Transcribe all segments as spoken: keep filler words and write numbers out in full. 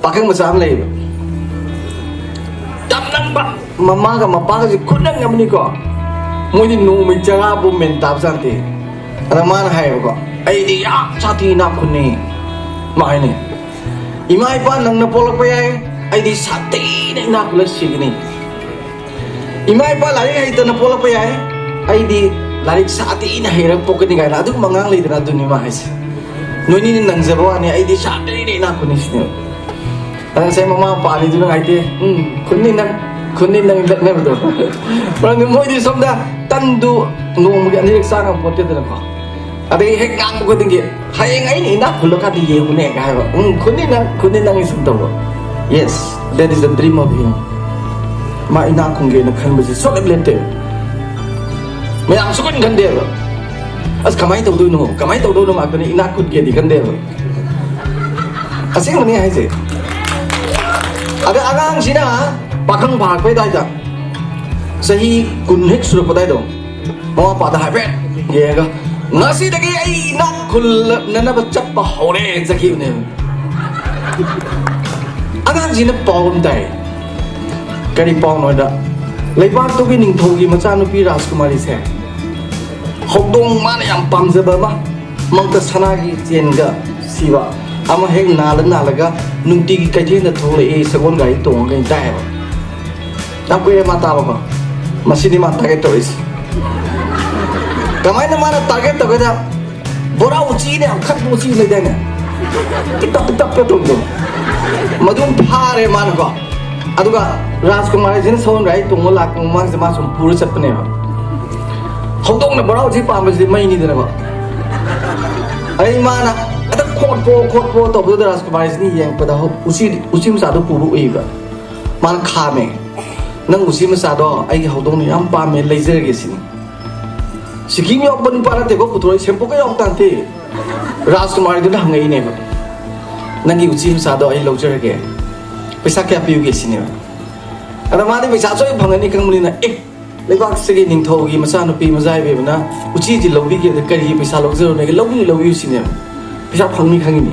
ꯄꯥꯈꯪ ꯃꯆꯥ ꯑꯃ ꯂꯩꯌꯦꯕ, ꯌꯥꯝ ꯅꯪꯕ, ꯃꯃꯥꯒ ꯃꯄꯥꯒꯁꯦ ꯈꯨꯠꯅꯪ ꯑꯃꯅꯤꯀꯣ꯫ ꯃꯣꯏꯗꯤ ꯅꯣꯡꯃꯩ ꯆꯔꯥꯕꯨ ꯃꯦꯟ ꯇꯥꯕ ꯆꯥꯠꯇꯦ꯫ ꯑꯗ ꯃꯥꯅ ꯍꯥꯏꯌꯦꯕꯀꯣ, "ꯑꯩꯗꯤ ꯌꯥꯝ ꯁꯥꯊꯤ ꯏꯅꯥꯛ ꯈꯨꯟꯅꯤ", ꯃꯥ ꯍꯥꯏꯅꯤ꯫ "ꯏꯃꯥ ꯏꯄꯥ ꯅꯪꯅ ꯄꯣꯛꯂꯛꯄ ꯌꯥꯏ, ꯑꯩꯗꯤ ꯁꯥꯊꯤꯅ ꯏꯅꯥꯛ ꯈꯨꯜꯂ ꯁꯤꯒꯅꯤ꯫ ꯏꯃꯥ ꯏꯄꯥ ꯂꯥꯏꯔꯤꯛ ꯍꯩꯇꯅ ꯄꯣꯛꯂꯛꯄ ꯌꯥꯏ, ꯑꯩꯗꯤ ꯂꯥꯏꯔꯤꯛ ꯁꯥꯊꯤꯅ ꯍꯩꯔꯒ ꯄꯣꯛꯀꯅꯤ" ꯀꯥꯏꯅ ꯑꯗꯨꯒꯨꯝꯕ ꯑꯉꯥꯡ ꯂꯩꯗꯅ, ꯑꯗꯨꯅꯤ ꯃꯥ ꯍꯥꯏꯁꯦ꯫ "ꯅꯣꯏꯅꯤꯅ ꯅꯪꯖꯕ ꯋꯥꯅꯤ, ꯑꯩꯗꯤ ꯁꯥꯊꯤꯅ ꯏꯅꯥꯛ ꯈꯨꯟꯅꯤ" ꯁꯤꯅꯦꯕ꯫ ꯑꯗ ꯉꯁꯥꯏ ꯃꯃꯥ ꯃꯄꯥ ꯑꯅꯤꯗꯨꯅ ꯍꯥꯏꯗꯦ, "ꯎꯝ, ꯈꯨꯟꯅꯤ ꯅꯪ, ꯈꯨꯟꯅꯤ ꯅꯪ" ꯂꯛꯅꯕꯗꯣ꯫ ꯃꯔꯝꯗꯤ ꯃꯣꯏꯗꯤ ꯁꯣꯝꯗ ꯇꯟꯗꯨ ꯅꯣꯡꯃꯒꯤ ꯑꯅꯤꯔꯛ ꯆꯥ ꯉꯝꯄꯣꯠꯇꯦꯗꯅꯀꯣ꯫ ꯑꯗꯒꯤ ꯍꯦꯛ ꯉꯥꯡꯕ ꯈꯨꯗꯤꯡꯒꯤ, "ꯍꯌꯦꯡ ꯑꯩꯅ ꯏꯅꯥꯛ ꯈꯨꯜꯂꯀꯥꯟꯗ ꯌꯦꯡꯉꯨꯅꯦ" ꯍꯥꯏꯕ꯫ "ꯎꯝ, ꯈꯨꯟꯅꯤ ꯅꯪ, ꯈꯨꯟꯅꯤ ꯅꯪ" ꯁꯨꯝ ꯇꯧꯕ꯫ Yes, that is the dream of him. ꯃꯥ ꯏꯅꯥꯛ ꯈꯨꯟꯒꯦꯅ ꯈꯟꯕꯁꯦ ꯁꯨꯡꯂꯦꯞ ꯂꯦꯞꯇꯦꯕ꯫ ꯃꯌꯥꯝ ꯁꯨꯡꯈꯟ ꯈꯟꯗꯦꯕ꯫ "ꯑꯁ, ꯀꯃꯥꯏꯅ ꯇꯧꯗꯣꯏꯅꯣ, ꯀꯃꯥꯏꯅ ꯇꯧꯗꯣꯏꯅꯣ" ꯉꯥꯛꯇꯅꯤ, ꯏꯅꯥꯛ ꯈꯨꯟꯒꯦꯗꯤ ꯈꯟꯗꯦꯕ꯫ ꯑꯁꯦꯡꯕꯅꯤ ꯍꯥꯏꯁꯦ꯫ ꯑꯗ ꯑꯉꯥꯡꯁꯤꯅ ꯄꯥꯈꯪ ꯐꯥꯔꯛꯄꯩ ꯑꯗꯨꯋꯥꯏꯗ, ꯆꯍꯤ ꯀꯨꯟ ꯍꯦꯛ ꯁꯨꯔꯛꯄ ꯑꯗꯨꯋꯥꯏꯗꯣ, ꯃꯃꯥ ꯃꯄꯥꯗ ꯍꯥꯏꯐꯦꯠ ꯌꯦꯡꯉꯒ, "ꯉꯁꯤꯗꯒꯤ ꯑꯩ ꯏꯅꯥꯛ ꯈꯨꯜꯂꯛꯅꯅꯕ ꯆꯠꯄ ꯍꯧꯔꯦ" ꯆꯠꯈꯤꯕꯅꯦꯕ꯫ ꯑꯉꯥꯡꯁꯤꯅ ꯄꯥꯎ ꯑꯃ ꯇꯥꯏ꯫ ꯀꯔꯤ ꯄꯥꯎꯅꯣꯗ, ꯂꯩꯕꯥꯛꯇꯨꯒꯤ ꯅꯤꯡꯊꯧꯒꯤ ꯃꯆꯥꯅꯨꯄꯤ ꯔꯥꯖꯀꯨꯃꯥꯔꯤꯁꯦ ꯍꯧꯗꯣꯡ ꯃꯥꯅ ꯌꯥꯝ ꯄꯥꯝꯖꯕ ꯑꯃ, ꯃꯉꯛꯇ ꯁꯅꯥꯒꯤ ꯆꯦꯟꯒ ꯁꯤꯕ ꯑꯃ ꯍꯦꯛ ꯅꯥꯜꯂ ꯅꯥꯜꯂꯒ ꯅꯨꯡꯇꯤꯒꯤ ꯀꯩꯊꯦꯜꯗ ꯊꯣꯛꯂꯛꯏ, ꯁꯒꯣꯜ ꯒꯥꯔꯤ ꯇꯣꯡꯉꯒ ꯇꯥꯏꯌꯦꯕ꯫ ꯌꯥꯝ ꯀꯨꯏꯔꯦ ꯃꯥ ꯇꯥꯕꯀꯣ꯫ ꯃꯁꯤꯗꯤ ꯃꯥ target ꯇꯧꯔꯤꯁꯦ꯫ ꯀꯃꯥꯏꯅ ꯃꯥꯅ target ꯇꯧꯒꯦꯗ, ꯕꯣꯔꯥ ꯎꯆꯤꯅꯦ, ꯌꯥꯝ ꯈꯠꯄ ꯎꯆꯤ ꯂꯩꯗꯥꯏꯅꯦ, ꯄꯤꯛꯇꯞ ꯄꯤꯛꯇꯞꯀ ꯇꯧꯕꯗꯣ, ꯃꯗꯨꯝ ꯐꯥꯔꯦ ꯃꯥꯅꯀꯣ꯫ ꯑꯗꯨꯒ ꯔꯥꯖꯀꯨꯃꯥꯔꯁꯤꯅ ꯁꯒꯣꯜ ꯒꯥꯔꯤ ꯇꯣꯡꯉ ꯂꯥꯛꯄ ꯃꯃꯥꯡꯁꯤꯗ ꯃꯥ ꯁꯨꯝ ꯄꯨꯔ ꯆꯠꯄꯅꯦꯕ꯫ ꯍꯧꯗꯣꯡꯅ ꯕꯣꯔꯥ ꯎꯆꯤ ꯄꯥꯝꯕꯁꯤꯗꯤ ꯃꯩꯅꯤꯗꯅꯀꯣ꯫ ꯑꯗꯩ ꯃꯥꯅ ꯍꯦꯛꯇ ꯈꯣꯠꯄꯣ ꯈꯣꯠꯄꯣ ꯇꯧꯕꯗꯨꯗ ꯔꯥꯖꯀꯨꯃꯥꯔꯁꯤꯅ ꯌꯦꯡꯉꯛꯄꯗ ꯍꯧ-, ꯎꯆꯤ, ꯎꯆꯤ ꯃꯆꯥꯗꯣ ꯄꯨꯕ ꯎꯏꯕ꯫ ꯃꯥꯅ ꯈꯥꯝꯃꯦ꯫ "ꯅꯪ ꯎꯆꯤ ꯃꯆꯥꯗꯣ ꯑꯩꯒꯤ ꯍꯧꯗꯣꯡꯅ ꯌꯥꯝ ꯄꯥꯝꯃꯦ, ꯂꯩꯖꯔꯒꯦ" ꯁꯤꯅꯤ꯫ ꯁꯤꯀꯤꯝ ꯌꯥꯎꯕ ꯅꯨꯄꯥ ꯅꯠꯇꯦꯀꯣ ꯄꯨꯊꯣꯔꯛꯏ, ꯁꯦꯝꯄꯣꯛꯀ ꯌꯥꯎ ꯇꯥꯟꯇꯦ꯫ ꯔꯥꯖꯀꯨꯃꯥꯔꯤꯗꯨꯅ ꯍꯪꯉꯛꯏꯅꯦꯕ, "ꯅꯪꯒꯤ ꯎꯆꯤ ꯃꯆꯥꯗꯣ ꯑꯩ ꯂꯧꯖꯔꯒꯦ, ꯄꯩꯁꯥ ꯀꯌꯥ ꯄꯤꯌꯨꯒꯦ?" ꯁꯤꯅꯦꯕ꯫ ꯑꯗ ꯃꯥꯗꯤ ꯄꯩꯁꯥ ꯁꯣꯏ ꯐꯪꯒꯅꯤ ꯈꯪꯕꯅꯤꯅ, "ꯑꯦ, ꯂꯩꯕꯥꯛꯁꯤꯒꯤ ꯅꯤꯡꯊꯧꯒꯤ ꯃꯆꯥꯅꯨꯄꯤ ꯃꯖꯥ ꯏꯕꯦꯝꯃꯅ ꯎꯆꯤꯁꯤ ꯂꯧꯕꯤꯒꯦ, ꯑꯗ ꯀꯔꯤꯒꯤ ꯄꯩꯁꯥ ꯂꯧꯖꯔꯨꯅꯦꯒꯦ? ꯂꯧꯕꯤꯌꯨ, ꯂꯧꯕꯤꯌꯨ" ꯁꯤꯅꯦꯕ꯫ ꯄꯩꯁꯥ ꯐꯪꯅꯤ ꯈꯪꯉꯤꯅꯤ꯫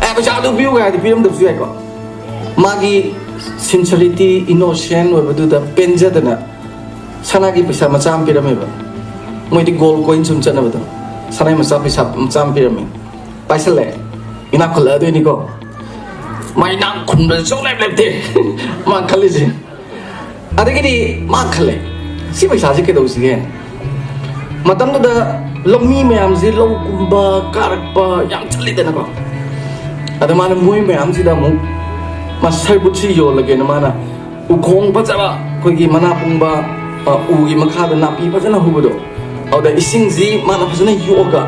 "ꯑꯦ, ꯄꯩꯁꯥꯗꯨ ꯄꯤꯌꯨ ꯍꯥꯏꯗꯤ ꯄꯤꯔꯝꯗꯕꯁꯨ ꯌꯥꯏꯀꯣ꯫ ꯃꯥꯒꯤ sincerity, innocent ꯑꯣꯏꯕꯗꯨꯗ ꯄꯦꯟꯖꯗꯅ ꯁꯅꯥꯒꯤ ꯄꯩꯁꯥ ꯃꯆꯥ ꯑꯃ ꯄꯤꯔꯝꯃꯦꯕ꯫ ꯃꯣꯏꯗꯤ gold coin ꯁꯨꯝ ꯆꯠꯅꯕꯗꯣ, ꯁꯅꯥꯒꯤ ꯃꯆꯥ, ꯄꯩꯁꯥ ꯃꯆꯥ ꯑꯃ ꯄꯤꯔꯝꯃꯦ꯫ ꯄꯥꯏꯁꯜꯂꯦ, ꯏꯅꯥꯛ ꯈꯨꯜꯂꯛꯑꯗꯣꯏꯅꯤꯀꯣ꯫ ꯃꯥ ꯏꯅꯥꯛ ꯈꯨꯟꯕꯗ ꯁꯨꯡꯂꯦꯞ ꯂꯦꯞꯇꯦ꯫ ꯃꯥ ꯈꯜꯂꯤꯁꯦ꯫ ꯑꯗꯒꯤꯗꯤ ꯃꯥ ꯈꯜꯂꯦ, "ꯁꯤ ꯄꯩꯁꯥꯁꯤ ꯀꯩꯗꯧꯁꯤꯒꯦ?" ꯃꯇꯝꯗꯨꯗ ꯂꯧꯃꯤ ꯃꯌꯥꯝꯁꯤ ꯂꯧ ꯀꯨꯝꯕ ꯀꯥꯔꯛꯄ ꯌꯥꯝ ꯆꯠꯂꯤꯗꯅꯀꯣ꯫ ꯑꯗ ꯃꯥꯅ ꯃꯣꯏ ꯃꯌꯥꯝꯁꯤꯗ ꯑꯃꯨꯛ ꯃꯥ ꯁꯔꯕꯨꯠꯁꯤ ꯌꯣꯜꯂꯒꯦꯅ ꯃꯥꯅ ꯎꯈꯣꯡ ꯐꯖꯕ, ꯑꯩꯈꯣꯏꯒꯤ ꯃꯅꯥ ꯄꯨꯡꯕ, ꯑ, ꯎꯒꯤ ꯃꯈꯥꯗ ꯅꯥꯄꯤ ꯐꯖꯅ ꯍꯧꯕꯗꯣ, ꯑꯗꯨꯗ ꯏꯁꯤꯡꯁꯤ ꯃꯥꯅ ꯐꯖꯅ ꯌꯣꯛꯑꯒ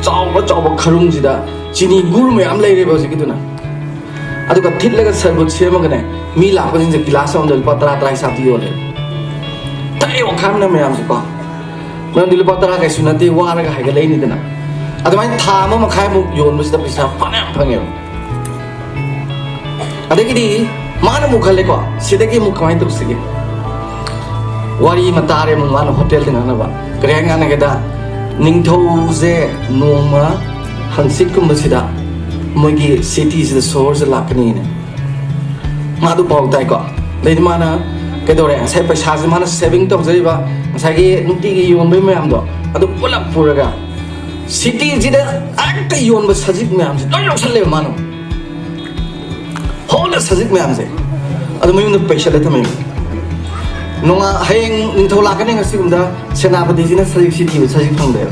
ꯆꯥꯎꯕ ꯆꯥꯎꯕ ꯈꯔꯨꯡꯁꯤꯗ ꯆꯤꯅꯤ ꯒꯨꯔ ꯃꯌꯥꯝ ꯂꯩꯔꯦꯕ ꯍꯧꯖꯤꯛꯀꯤꯗꯨꯅ꯫ ꯑꯗꯨꯒ ꯊꯤꯠꯂꯒ ꯁꯔꯕꯨꯠ ꯁꯦꯝꯃꯒꯅꯦ, ꯃꯤ ꯂꯥꯛꯄꯁꯤꯡꯁꯦ ꯒꯤꯂꯥꯁ ꯑꯃꯗ ꯂꯨꯄꯥ ꯇꯔꯥ, ꯇꯔꯥ ꯍꯤꯁꯥꯕꯇ ꯌꯣꯜꯂꯦ꯫ ꯊꯛꯑꯦ ꯑꯣꯈꯥꯏꯕꯅ ꯃꯌꯥꯝꯁꯦꯀꯣ꯫ ꯃꯔꯝꯗꯤ ꯂꯨꯄꯥ ꯇꯔꯥ ꯀꯩꯁꯨ ꯅꯠꯇꯦ, ꯋꯥꯔꯒ ꯍꯥꯏꯒꯠꯂꯛꯏꯅꯤꯗꯅ꯫ ꯑꯗꯨꯃꯥꯏꯅ ꯊꯥ ꯑꯃ ꯃꯈꯥꯏꯃꯨꯛ ꯌꯣꯟꯕꯁꯤꯗ ꯄꯩꯁꯥ ꯐꯅꯌꯥꯝ ꯐꯪꯉꯦꯕ꯫ ꯑꯗꯒꯤꯗꯤ ꯃꯥꯅ ꯑꯃꯨꯛ ꯈꯜꯂꯦꯀꯣ, "ꯁꯤꯗꯒꯤ ꯑꯃꯨꯛ ꯀꯃꯥꯏꯅ ꯇꯧꯁꯤꯒꯦ?" ꯋꯥꯔꯤ ꯑꯃ ꯇꯥꯔꯦ ꯑꯃꯨꯛ ꯃꯥꯅ ꯍꯣꯇꯦꯜꯗ ꯉꯥꯡꯅꯕ꯫ ꯀꯔꯤ ꯍꯥꯏ ꯉꯥꯡꯅꯒꯦꯗ, ꯅꯤꯡꯊꯧꯁꯦ ꯅꯣꯡꯃ ꯍꯪꯆꯤꯠꯀꯨꯝꯕꯁꯤꯗ ꯃꯣꯏꯒꯤ cityꯁꯤꯗ, ꯁꯣꯍꯣꯔꯁꯤꯗ ꯂꯥꯛꯀꯅꯤꯅ꯫ ꯃꯥꯗꯨ ꯄꯥꯎ ꯇꯥꯏꯀꯣ꯫ ꯑꯗꯩꯗꯤ ꯃꯥꯅ ꯀꯩꯗꯧꯔꯦ? ꯉꯁꯥꯏ ꯄꯩꯁꯥꯁꯦ ꯃꯥꯅ saving ꯇꯧꯖꯔꯤꯕ, ꯉꯁꯥꯏꯒꯤ ꯅꯨꯡꯇꯤꯒꯤ ꯌꯣꯟꯕꯒꯤ ꯃꯌꯥꯝꯗꯣ, ꯑꯗꯨ ꯄꯨꯂꯞ ꯄꯨꯔꯒ cityꯁꯤꯗ ꯍꯦꯛꯇ ꯌꯣꯟꯕ ꯁꯖꯤꯛ ꯃꯌꯥꯝꯁꯦ ꯂꯣꯏ ꯂꯧꯁꯜꯂꯦꯕ ꯃꯥꯅ꯫ ꯍꯣꯜꯗ ꯁꯖꯤꯛ ꯃꯌꯥꯝꯁꯦ꯫ ꯑꯗꯨ ꯃꯌꯨꯝꯗ ꯄꯩꯁꯜꯂ ꯊꯝꯃꯦꯕ꯫ ꯅꯣꯡꯉꯥ-, ꯍꯌꯦꯡ ꯅꯤꯡꯊꯧ ꯂꯥꯛꯀꯅꯤ, ꯉꯁꯤꯒꯨꯝꯕꯗ ꯁꯦꯅꯥꯄꯇꯤꯁꯤꯅ ꯁꯖꯤꯛꯁꯤ ꯊꯤꯕ, ꯁꯖꯤꯛ ꯐꯪꯗꯦꯕ꯫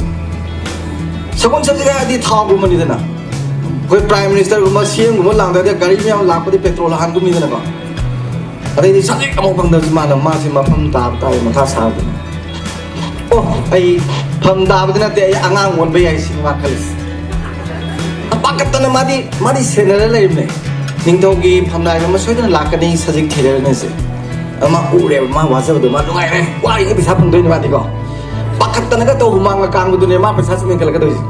ꯁꯒꯣꯜ ꯁꯖꯤꯛ ꯍꯥꯏꯔꯗꯤ ꯊꯥꯎꯒꯨꯝꯕꯅꯤꯗꯅ꯫ ꯑꯩꯈꯣꯏ Prime Ministerꯒꯨꯝꯕ, CMꯒꯨꯝꯕ ꯂꯥꯛꯇ꯭ꯔꯗꯤ ꯒꯥꯔꯤ ꯃꯌꯥꯝ ꯂꯥꯛꯄꯗꯤ petrol ꯑꯍꯥꯟꯒꯨꯝꯅꯤꯗꯅꯀꯣ꯫ ꯑꯗꯩꯗꯤ ꯁꯖꯤꯛ ꯑꯃꯨꯛ ꯐꯪꯗꯕꯁꯤ ꯃꯥꯅ, ꯃꯥꯁꯤ ꯃꯐꯝ ꯇꯥꯕ ꯇꯥꯏ, ꯃꯊꯥ ꯁꯥꯕꯗꯅ꯫ "ꯑꯣ, ꯑꯩ ꯐꯝ ꯇꯥꯕꯗꯤ ꯅꯠꯇꯦ, ꯑꯩ ꯑꯉꯥꯡ ꯑꯣꯟꯕ ꯌꯥꯏ ꯁꯤꯅꯤ" ꯃꯥ ꯈꯜꯂꯤꯁꯦ꯫ ꯄꯥꯈꯠꯇꯅ ꯃꯥꯗꯤ, ꯃꯥꯗꯤ ꯁꯦꯟꯅꯔ ꯂꯩꯔꯤꯕꯅꯦ꯫ ꯅꯤꯡꯊꯧꯒꯤ ꯐꯝꯅꯥꯏꯕ ꯑꯃ ꯁꯣꯏꯗꯅ ꯂꯥꯛꯀꯅꯤ, ꯁꯖꯤꯛ ꯊꯤꯔꯒꯅꯦꯁꯦ꯫ ꯑꯗ ꯃꯥ ꯎꯔꯦꯕ, ꯃꯥ ꯋꯥꯖꯕꯗꯣ, ꯃꯥ ꯅꯨꯡꯉꯥꯏꯔꯦ, ꯋꯥꯔꯤꯉꯩ ꯄꯩꯁꯥ ꯐꯪꯗꯣꯏꯅꯤ ꯃꯥꯗꯤꯀꯣ꯫ ꯄꯥꯈꯠꯇꯅꯒ ꯇꯧ, ꯍꯨꯃꯥꯡꯒ ꯀꯥꯡꯕꯗꯨꯅꯦ ꯃꯥ ꯄꯩꯁꯥ ꯁꯨꯝ ꯍꯦꯟꯒꯠꯂꯛꯀꯗꯣꯏꯁꯦ꯫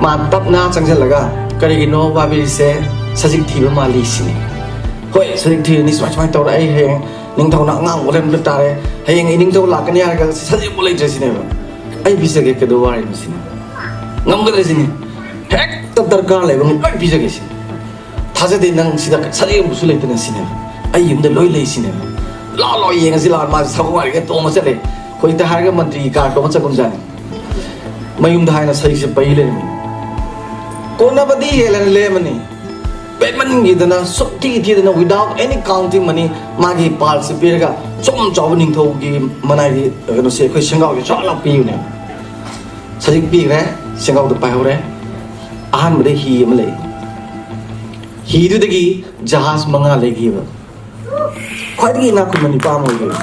ꯃꯥ ꯇꯞꯅ ꯆꯪꯁꯤꯜꯂꯒ, "ꯀꯔꯤꯒꯤꯅꯣ ꯋꯥꯕꯤꯔꯤꯁꯦ? ꯁꯖꯤꯛ ꯊꯤꯕ ꯃꯥꯜꯂꯤ" ꯁꯤꯅꯤ꯫ "ꯍꯣꯏ, ꯁꯖꯤꯛ ꯊꯤꯔꯅꯤ, ꯁꯨꯃꯥꯏ ꯁꯨꯃꯥꯏꯅ ꯇꯧꯔ ꯑꯩ ꯍꯌꯦꯡ ꯅꯤꯡꯊꯧꯅ ꯑꯉꯥꯡ ꯑꯣꯜꯍꯟꯕ ꯇꯥꯔꯦ꯫ ꯍꯌꯦꯡ ꯑꯩ ꯅꯤꯡꯊꯧ ꯂꯥꯛꯀꯅꯤ ꯍꯥꯏꯔꯒ ꯁꯖꯤꯛ ꯑꯃꯨꯛ ꯂꯩꯇ꯭ꯔꯦ ꯁꯤꯅꯦꯕ꯫ ꯑꯩ ꯄꯤꯖꯒꯦ, ꯀꯩꯗꯧ ꯋꯥꯔꯤꯅꯣ ꯁꯤꯅꯤ꯫ ꯉꯝꯒꯗ꯭ꯔꯦ ꯁꯤꯅꯤ꯫ ꯍꯦꯛꯇ ꯗꯔꯀꯥꯔ ꯂꯩꯕ ꯂꯣꯏ ꯄꯤꯖꯒꯦ ꯁꯤ꯫ ꯊꯥꯖꯗꯦ ꯅꯪ ꯁꯤꯗ ꯁꯔꯦꯡꯕꯨꯁꯨ ꯂꯩꯇꯅ ꯁꯤꯅꯦꯕ꯫ ꯑꯩ ꯌꯨꯝꯗ ꯂꯣꯏ ꯂꯩ ꯁꯤꯅꯦꯕ꯫ ꯂꯥꯛꯑꯣ ꯂꯥꯛꯑꯣ ꯌꯦꯡꯉꯁꯤ ꯂꯥꯛꯑꯣ꯫ ꯃꯥꯁꯦ ꯁꯒꯣꯜ ꯒꯥꯔꯤꯒ ꯇꯣꯡꯉ ꯆꯠꯂꯦ꯫ ꯍꯧꯖꯤꯛꯇ ꯍꯥꯏꯔꯒ ꯃꯟꯇ꯭ꯔꯤꯒꯤ ꯀꯥꯔ ꯇꯣꯡꯉ ꯆꯠꯀꯨꯝꯖꯥꯠꯅꯤ꯫ ꯃꯌꯨꯝꯗ ꯍꯥꯏꯅ ꯁꯖꯤꯛꯁꯦ ꯄꯩ ꯂꯩꯔꯝꯃꯤ꯫ ꯀꯣꯟꯅꯕꯗꯤ ꯍꯦꯜꯂꯅ ꯂꯦꯝꯃꯅꯤ꯫ ꯄꯦꯃꯟꯒꯤꯗꯅ ꯁꯨꯛꯊꯤ ꯊꯤꯗꯅ without any counting money ꯃꯥꯒꯤ ꯄꯥꯜꯁꯦ ꯄꯤꯔꯒ ꯆꯥꯎꯅ ꯆꯥꯎꯕ ꯅꯤꯡꯊꯧꯒꯤ ꯃꯅꯥꯏꯒꯤ ꯀꯩꯅꯣꯁꯦ ꯑꯩꯈꯣꯏ ꯁꯦꯡꯒꯥꯎꯒꯤ ꯆꯥꯎꯅ ꯄꯤꯕꯅꯦ꯫ ꯁꯖꯤꯛ ꯄꯤꯈ꯭ꯔꯦ, ꯁꯦꯡꯒꯥꯎꯗ ꯄꯥꯏꯍꯧꯔꯦ꯫ ꯑꯍꯥꯟꯕꯗ ꯍꯤ ꯑꯃ ꯂꯩ꯫ ꯍꯤꯗꯨꯗꯒꯤ ꯖꯍꯥꯖ ꯃꯉꯥ ꯂꯩꯈꯤꯕ꯫ ꯈ꯭ꯋꯥꯏꯗꯒꯤ ꯏꯅꯥꯛ ꯈꯨꯟꯕ ꯅꯨꯄꯥ ꯑꯃ ꯑꯣꯏꯈꯤꯕ꯫